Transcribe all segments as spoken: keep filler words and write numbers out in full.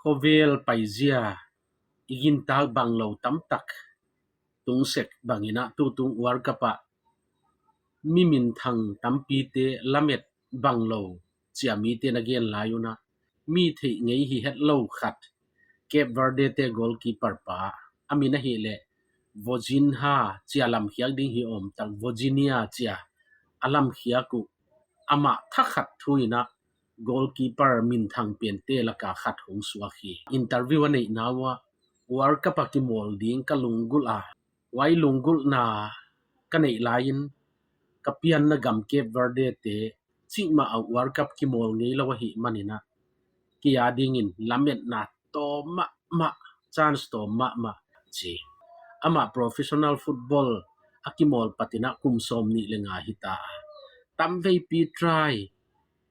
Khovel paizia i gintak banglou tamtak tung sek bangin a, tutung World Cup ah mi minthang tampite lamet banglou chia mite'n a gen lai un a, mi theih ngei hi hetlou khat, Cape Verde te goalkeeper pa, a min ahihleh Vozinha chia lamkhiak ding hi om tak, Vozinha chia a lamkhiak uh, amah thakhat thu in a goalkeeper minthang pente laka khat hong suak hi. Interview a neihna uah, World Cup a kimawl ding ka lunggulh a, huai lunggulhna ka neih laiin ka pianna gam Cape Verde te chihmah a World Cup kimawl ngeilou ahihmanin a, kei adingin lametna tawm mahmah, chance tawm mahmah, chi. Amah professional football a kimawl patin a kum sawmnih leh nga hita. Tamveipi try,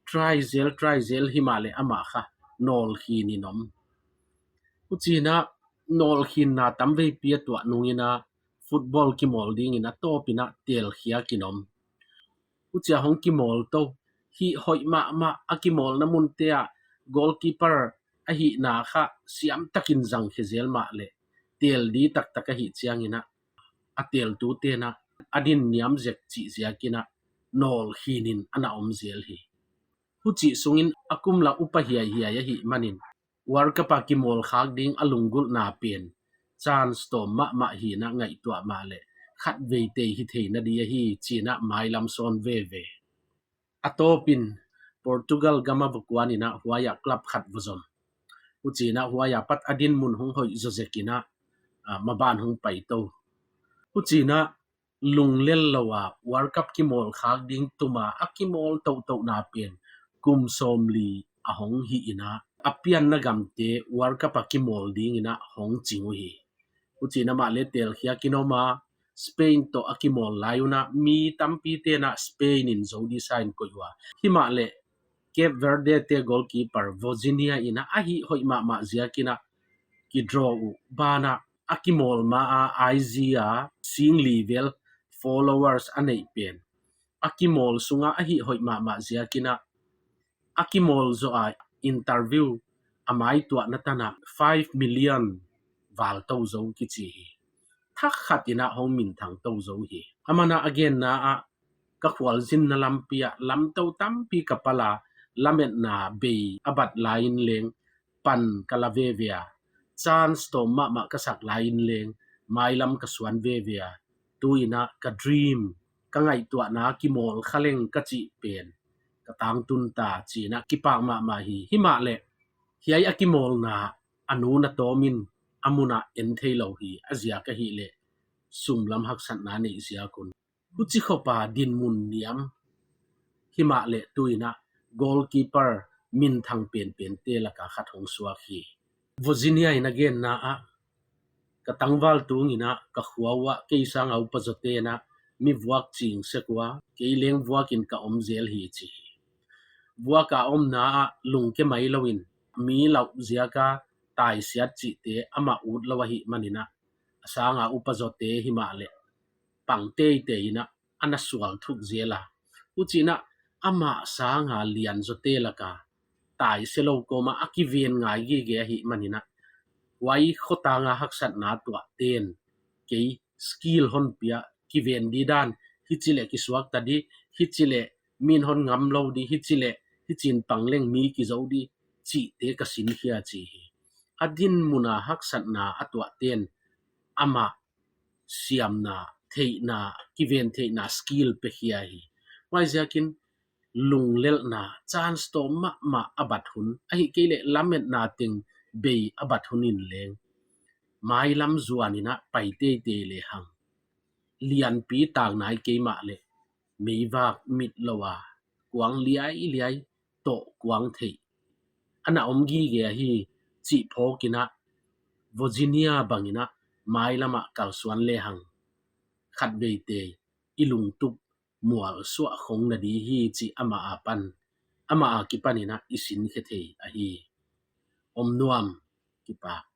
try zel, try zel, himahleh amah kha nawlkhin in om. Huchiin a nawlkhinna tamveipi a tuah nungin a football kimawl dingin a tawpin a telkhiak in om. Huchia hong kimawl tou, hih hoih mahmah, a kimawlna munte ah goalkeeper ahihna kha siam takin zang khe zel mahleh, tel di taktak ahih chiangin a, a teltute'n a, a din niam zek chih ziakin a, nawlkhin in ana om zel hi. Huchih sungin a kum lak upa hiaihiai ahihmanin, World Cup a kimawl khak ding a lunggulhna pen chance tawm mahmah hi'n a ngaihtuah mahleh, khatveitei hi theihna di ahi chi'n a mailam sawn veve. A tawpin Portugal gam a va kuan in a, huai ah club khat va zom. Huchiin a huai apat a dinmun hong hoih zawzekin a, ah, maban hong pai tou. Huchiin a lunglel lou a World Cup kimawl khak ding tuma a kimawl touhtouhna pen kum sawmli a hong hi in a, a pianna gamte World Cup a kimawl dingin a hong ching uhi. Huchiin amah leh telkhiak in om a, Spain toh a kimawl lai un a, mi tampite'n a Spain in zo di sa'n koih ua. Himahleh Cape Verde te goalkeeper Vozinha in a, a hih hoih mahmah ziakin a kidraw uh, banah a kimawl ma a, aizia a singli vel followers a neih pen, a kimawl sunga a hih hoih mahmah ziakin a, a kimawl zoh a interview a maituahna tan a five million val tou zou kichi hi. Thakhat in a hong minthang tou zou hi. Aman a a genna ah, ka khualzinna lampi ah lam tou tampi ka pal a, lametna bei a bat laiin leng pan ka la veve a, chance tawm mahmah ka sak laiin leng mailam ka suan veve a, tuin a ka dream, ka ngaihtuahna kimawl kha leng ka chih pen ka tangtun ta chi'n a kipak mahmah hi. Himahleh hiai a kimawlna a nu'n a tawmin a mun ah en theilou hi, a ziak ahihleh sum lam haksatna neih ziak un. Huchi khop a dinmun niam, himahleh tuin a goalkeeper minthang penpente laka khat hong suak hi. Vozinha in a genna ah, ka tangval tungin a ka khua uah kei sanga upa zawte'n a mi vuak ching sek ua, kei leng vuakin ka om zel hi chi hi. Vuak a omna ah lungke mai louin, mi lau ziaka taisiat chihte amah utlou ahihmanin a, a sanga upa zawte himahleh pang teitei in a, ana sual thuk zel a. Huchiin a, amah sanga lian zawte laka taise lou kawm a a kiven ngai gige ahihmanin a, huai khotanga haksatna tuah te'n kei skill hon pia, kiven di dan, hichi leh kisuak ta di, hichi leh min hon ngam lou di, hichi leh hichiin pang leng mi kizou di, chihte ka sinkhia chi hi. A dinmun a haksatna a tuah te'n amah siamna, theihna, kiven theihna skill pe khia hi. Huaiziakin lunglelhna, chance tawm mahmah a bat hun, ahihkeileh lametna teng bei a bat hun in leng, mailam zuanin a pai teitei lehang, lianpi tak nai kei mahleh, meivak mit lou a, kuang liailiai toh kuang theih ana om gige ahi chih phawkin a, Vozinha bangin a mailam ah kalsuan lehang, khatveitei i lungtup mual suah khong na di hi chih amah akipan, amah akipanin a i sinkhe thei ahi. Om nuam, kipak.